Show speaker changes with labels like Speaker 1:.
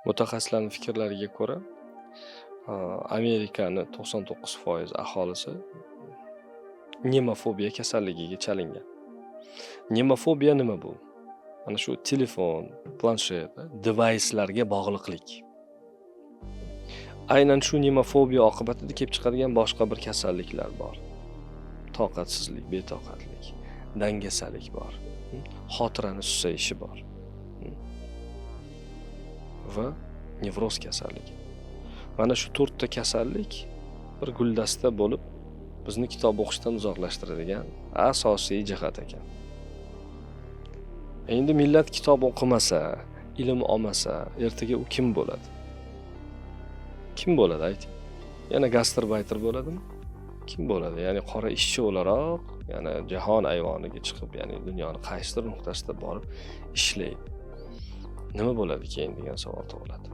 Speaker 1: Mutaxassislarning fikrlariga ko'ra, Amerikani 99% aholisi nemofobiya kasalligiga chalingan. Nemofobiya nima bu? Mana shu telefon, planshet, devayslarga bog'liqlik. Aynan shu nemofobiya oqibatida kelib chiqadigan boshqa bir kasalliklar bor. Toqatsizlik, betoqatlik, dangasalik bor, xotirani susayishi bor va nevroz kasalligi. Mana shu to'rtta kasallik bir guldasta bo'lib bizni kitob o'qishdan uzoqlashtiradigan asosiy jihat ekan. Endi millat kitob o'qimasa, ilm olmasa, ertaga u kim bo'ladi? Kim bo'ladi, ayting? Yana gastarbayter bo'ladimi? Kim bo'ladi? Ya'ni qora ishchi o'laroq, yana jahon ayvoniga chiqib, ya'ni dunyoni qaysidir nuqtasida borib ishlaydi. Nima bo'ladi keyin degan savol tug'iladi.